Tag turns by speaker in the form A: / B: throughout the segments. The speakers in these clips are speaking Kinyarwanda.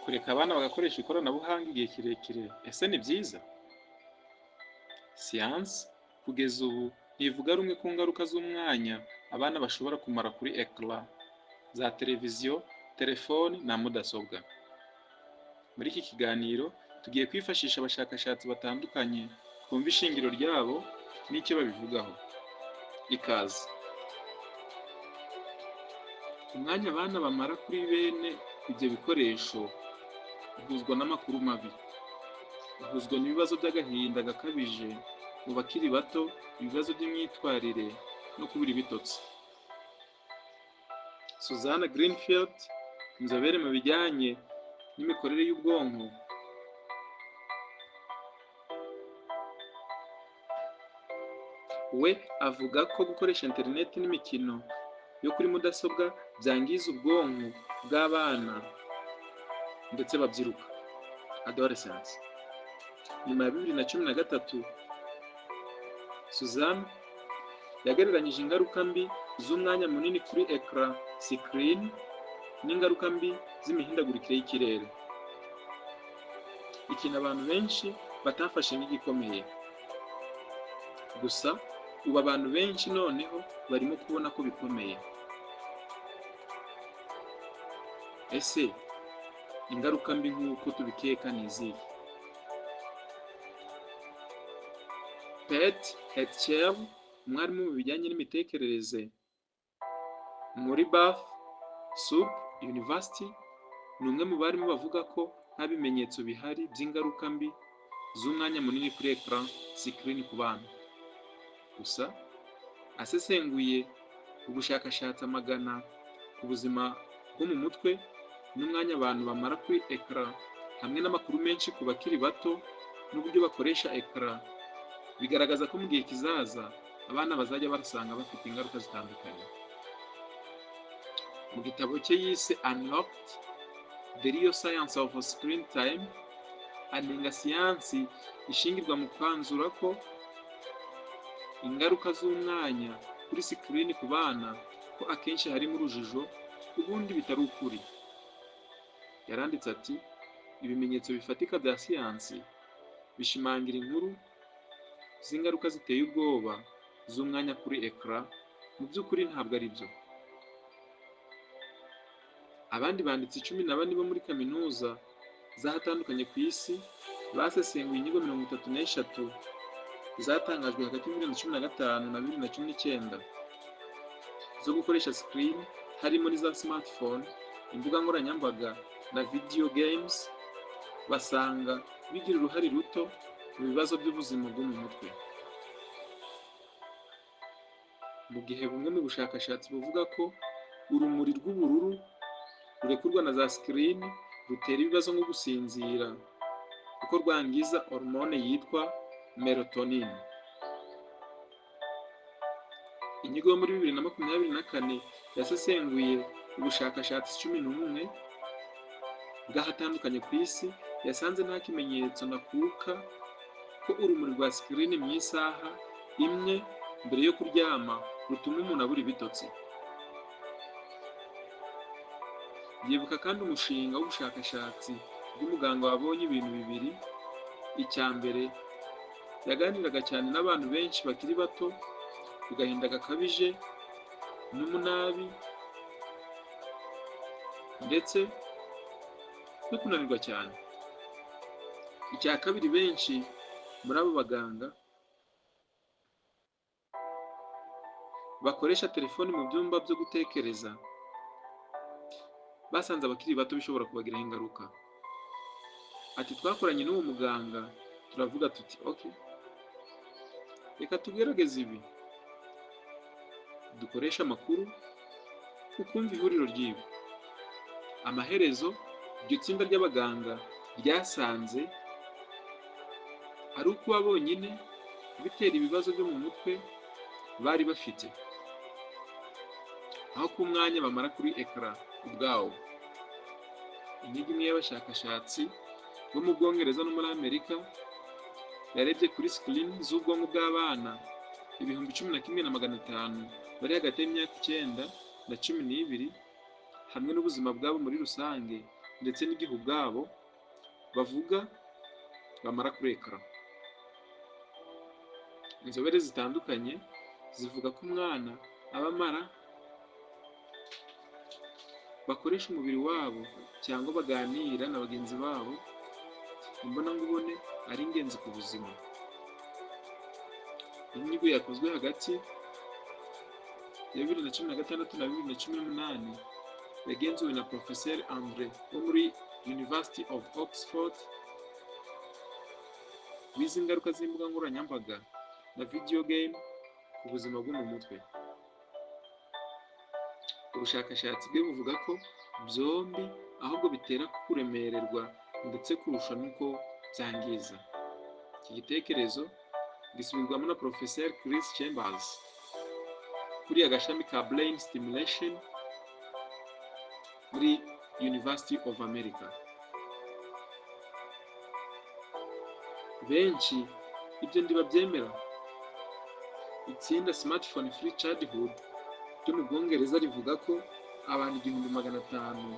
A: Kureka abana bagakoresha ikoranabuhanga igihe kirekire, ese ni byiza? Siyansi kugeza ubu ntivuga rumwe ku ngaruka z'umwanya abana bashobora kumara kuri ecran za televiziyo, telefoni na mudasobwa. Muri iki kiganiro tugiye kwifashisha abashakashatsi batandukanye twumve ishingiro ryabo n'icyo babivugaho. Ikaze. Umwanya abana bamara kuri bene ibyo bikoresho uhuzwa n'amakuru mabi, uhuzwa n'ibibazo by'agahinda gakabije mu bakiri bato, ibibazo by'imyitwarire no kubura ibitotsi. Susanna Greenfield, inzobere mu bijyanye n'imikorere y'ubwonko, we avuga ko gukoresha interineti n'imikino yo kuri mudasobwa byangiza ubwonko bw'abana ndetse babyiruka, adolescents. Nyuma ya 2013, Suzanne yagereranyije ingaruka mbi z'umwanya munini kuri ecran, screen, n'ingaruka mbi z'imihindagurikire y'ikirere. Ikintu abantu benshi batafashe nk'igikomeye. Gusa ubu abantu benshi noneho barimo kubona ko bikomeye. Ese ingaruka mbi nk'uko tubikeka ni izihe? Pat Hetzel, umwarimu mu bijyanye n'imitekerereze muri Bath Spa University, ni umwe mu barimu bavuga ko nta bimenyetso bihari by'ingaruka mbi z'umwanya munini kuri ecran, screen, ku bana. Gusa asesenguye ubushakashatsi amagana ku buzima bwo mu mutwe n'umwanya abantu bamara kuri ecran hamwe n'amakuru menshi ku bakiri bato n'uburyo bakoresha ecran, bigaragaza ko mu gihe kizaza abana bazajya basanga bafite ingaruka zitandukanye. Mu gitabo cye yise "Unlocked: The Real Science of Screen Time", anenga siyansi ishingirwa mu kwanzura ko ingaruka z'umwanya kuri screen ku bana ko akenshi harimo urujijo, ubundi bitari ukuri. Yaranditse ati: "Ibimenyetso bifatika bya siyansi bishimangira inkuru z'ingaruka ziteye ubwoba z'umwanya kuri ecran mu by'ukuri ntabwo ari byo." Abandi banditsi 14 bo muri kaminuza z'ahatandukanye ku isi basesenguye inyigo 33 zatangajwe hagati ya 2015 na 2019 zo gukoresha screen, harimo n'iza smartphone, imbuga nkoranyambaga na video games, basanga bigira uruhare ruto mu bibazo by'ubuzima bwo mu mutwe. Mu gihe bumwe mu bushakashatsi buvuga ko urumuri rw'ubururu rurekurwa na za screen rutera ibibazo nko gusinzira kuko rwangiza hormone yitwa melatonin. Inyigo yo muri 2024 yasesenguye ubushakashatsi 11 bw'ahatandukanye ku isi, yasanze nta kimenyetso ndakuka ko urumuri rwa screen mu isaha imwe mbere yo kuryama rutuma umuntu abura ibitotsi. Yibuka kandi umushinga w'ubushakashatsi bw'umuganga wabonye ibintu bibiri: icya mbere, yaganiraga cyane n'abantu benshi bakiri bato ku gahinda gakabije n'umunabi ndetse no kunanirwa cyane. Icya kabiri, benshi muri abo baganga bakoresha telefoni mu byumba byo gutekereza basanze abakiri bato bishobora kubagiraho ingaruka. Ati: "Twakoranye n'uwo muganga, turavuga tuti: 'Ok, reka tugerageze ibi, dukoreshe amakuru ukumva ihuriro ry'ibi.' Amaherezo iryo tsinda ry'abaganga ryasanze ari ukuba bonyine bitera ibibazo byo mu mutwe bari bafite, aho ku mwanya bamara kuri ecran ubwawo." Inyigo imwe y'abashakashatsi bo mu Bwongereza no muri Amerika yarebye kuri screen z'ubwonko bw'abana 11,500 bari hagati y'imyaka 9 na 12 hamwe n'ubuzima bwabo muri rusange. ndetse n'igihe ubwabo bavuga bamara kuri écran. Inzobere zitandukanye zivuga ko umwana aba amara bakoresha umubiri wabo cyangwa baganira na bagenzi babo imbonankubone ari ingenzi ku buzima. Inyigo yakozwe hagati ya 2016 na 2018 yagenzuwe na Professeur Andre wo muri University of Oxford, wize ingaruka z'imbuga nkoranyambaga na video game ku buzima bwo mu mutwe. Ubushakashatsi bwe buvuga ko byombi ahubwo bitera kuremererwa ndetse kurusha n'uko byangiza. Iki gitekerezo gisubirwamo na Professeur Chris Chambers ukuriye agashami ka Brain Stimulation muri University of America. Benshi ibyo ntibabyemera. Itsinda Smartphone Free Childhood ryo mu Bwongereza rivuga ko abantu 1500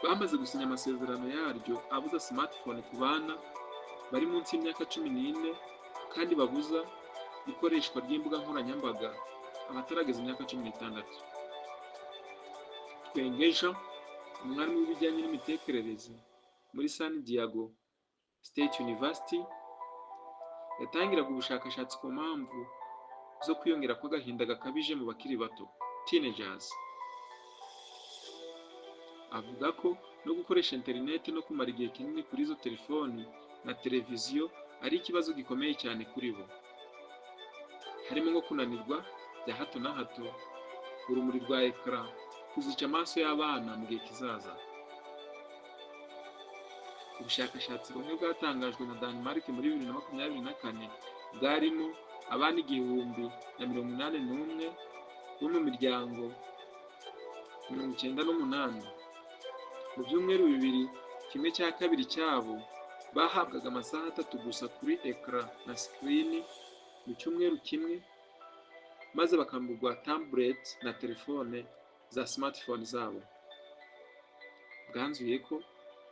A: bamaze gusinya amasezerano yaryo abuza smartphone ku bana bari munsi y'imyaka 14, kandi babuza ikoreshwa ry'imbuga nkoranyambaga abatarageza imyaka 16. Twengeja, umwarimu w'ibijyanye n'imitekerereze muri San Diego State University, yatangiraga ubushakashatsi ku mpamvu zo kwiyongera kw'agahinda gakabije mu bakiri bato, teenagers. Avuga ko no gukoresha interineti no kumara igihe kinini kuri izo telefoni na televiziyo ari ikibazo gikomeye cyane kuri bo, harimo nko kunanirwa bya hato na hato, urumuri rwa écran kuzica amaso y'abana mu gihe kizaza. Ubushakashatsi bumwe bwatangajwe na Denmark muri 2024 bwarimo abana 1081 bo mu miryango 98. Mu byumweru 2, ½ cyabo bahabwaga amasaha 3 gusa kuri écran na screen mu cyumweru kimwe, maze bakamburwa tablet na telefone za smartphone zabo. Bwanzuye ko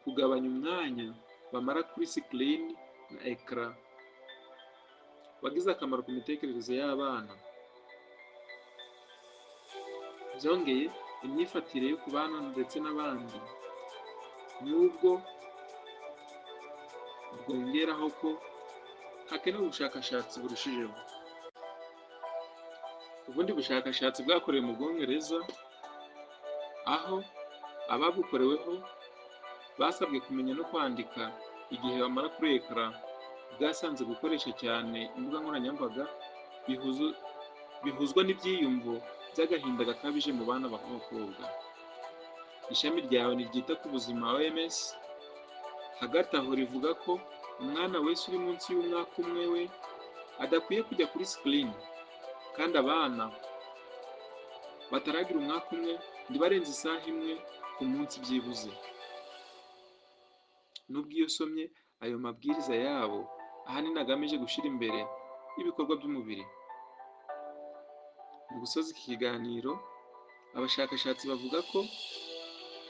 A: kugabanya umwanya bamara kuri screen na écran wagize akamaro ku mitekerereze y'abana. Byongeye, imyifatire yo kubana ndetse n'abandi, nubwo bwongeraho ko hakenewe ubushakashatsi burushijeho. Ubundi bushakashatsi bwakorewe mu Bwongereza, aho ababukoreweho basabwe kumenya no kwandika igihe bamara kuri écran, bwasanze gukoresha cyane imbuga nkoranyambaga bihuzwa n'ibyiyumvo by'agahinda gakabije mu bana b'abakobwa. Ishami rya ONU ryita ku buzima, OMS, hagati aho rivuga ko umwana wese uri munsi y'umwaka umwe we adakwiye kujya kuri screen, kandi abana bataragira umwaka umwe ntibarenze isaha imwe ku munsi byibuze. Nubwo iyo usomye ayo mabwiriza yabo ahanini agamije gushyira imbere ibikorwa by'umubiri. Mu gusoza iki kiganiro, abashakashatsi bavuga ko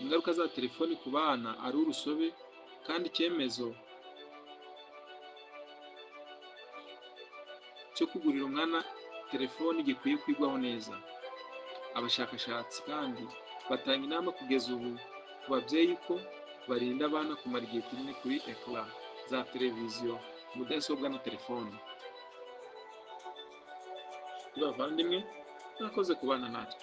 A: ingaruka za telefoni ku bana ari urusobe, kandi icyemezo cyo kugurira umwana telefoni gikwiye kwigwaho neza. Abashakashatsi kandi batanga inama kugeza ubu ku babyeyi ko barinda abana kumara igihe kinini kuri écran za televiziyo, mudasobwa na telefoni. Bavandimwe, mwakoze kubana natwe.